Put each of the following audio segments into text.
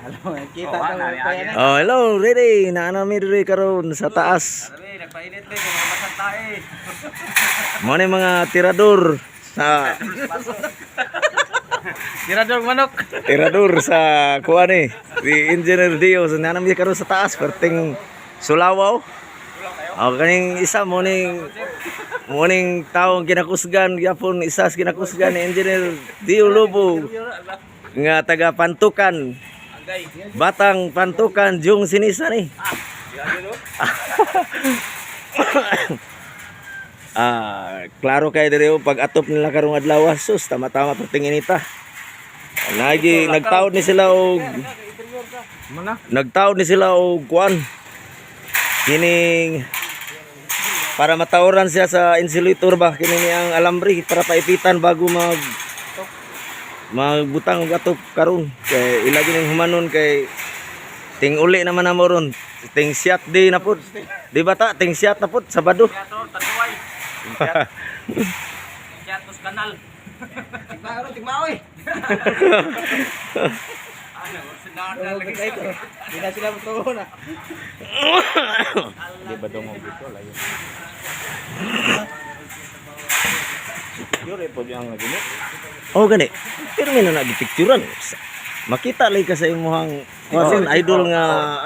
Kita ta kaya na. Oh, hello, ready. Naa mi diri karon sa taas. Sabi, nagpainit ba kung makabasag tae. Mo ni mga tirador sa Tirador manok. Tirador sa kuan ni si Engineer Dio sa naa mi karon sa taas perting Sulawaw. Oh, kaning isa mo ning taong ginakusgan gyapon, isa sa ginakusgan ni Engineer Dio Lobo nga taga Pantukan. Batang Pantukan, Jung Sinisa ni. Ah, klaro kay dire oh, pag atop nila karong adlaw, sus, tama-tama perting inita. Nagi nagtaod ni sila og nagtaod ni sila og kuan. Kining para matawran siya sa insulator ba kini niyang alambre para paipitan bago magbutang og atop karon kay ilagi ning humanon kay ting uli naman na mo ron, ting siyat di na pud, di ba ta ting siyat na pud Sabado. Tirador taduay. Tiyatos kanal. Tigmao, tigmao eh. Ano, sinada lagi. Di na sila matuo na. Di ba dungog dito layo? Secure po ang ginit. Oh, gani. Pero may na nagpicturan. Makita lay ka sa imuhang kuan, idol nga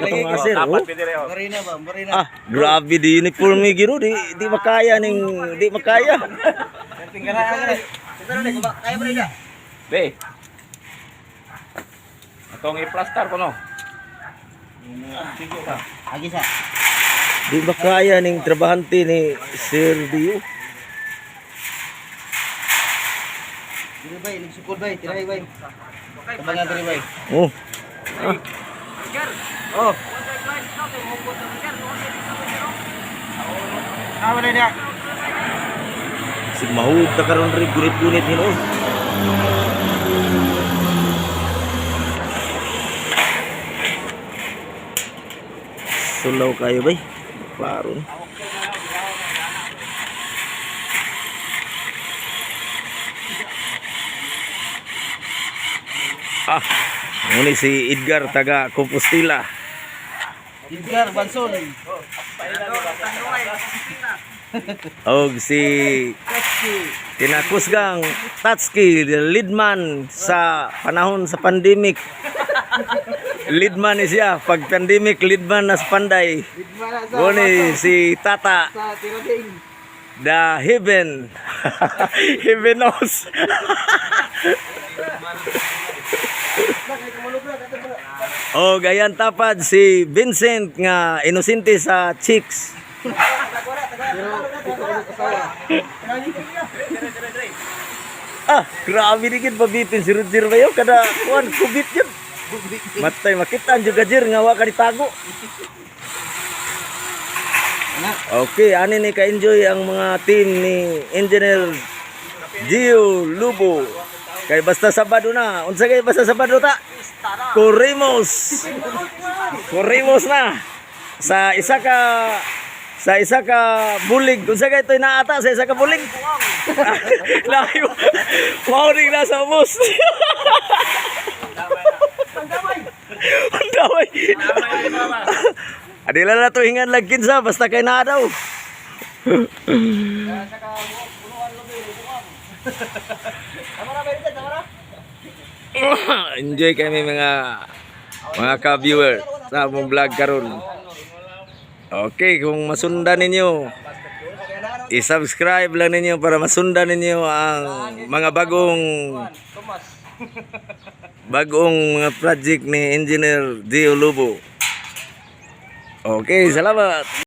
katong nga sir. Oh. Dapat pwede oh. Marina ba? Marina. Ah, grabe di uniform ni Giro, di makaya ning di makaya. Tinggalan ka. Pero di ko kaya ba rin? Be. Atong i-plaster ko no. Sigo ka. Agi sa. Di makaya ning trabahante ni Sir Dio. Dili bay, nagsukod bay, tiray bay. Tabangan diri bay. Oh, Oh. Ah, wala niya. Sig mahug ta karon ri gunit-gunit hinuon. Sulaw kayo bay. Klaro ni. Ah, muni si Edgar taga Compostela. Edgar Banson. Og si Tinakusgang Tatski, the leadman sa panahon sa pandemic. Leadman ni siya. Pag pandemic, leadman na sa Panday. Bigmana sa Muni si Tata, sa tirading. the heaven. Heaven knows. O gayan tapad si Vincent nga inosente sa chicks. Pero ito ang asawa. Ah, grabe ni gid babitin si Roger bayo kada kuan kubit yun. Matay makita ang juga jir nga wa ka nitago. Okay, ani ni ka-enjoy ang mga team ni Engineer Gio Lubo. Kay basta Sabado na. Unsa kay basta Sabado ta? Corrimos. Corrimos na. Sa isa ka bulig. Unsa kay ito inaata sa isa ka bulig? Layo. Mao ning nasa ubos. Ang damay. Adila na to hingan lag kinsa basta kay naa daw. Enjoy kami mga ka-viewer sa among vlog karon. Okay, kung masundan ninyo, i-subscribe lang ninyo para masundan ninyo ang mga bagong bagong mga project ni Engineer Dio Lobo. Okay, salamat.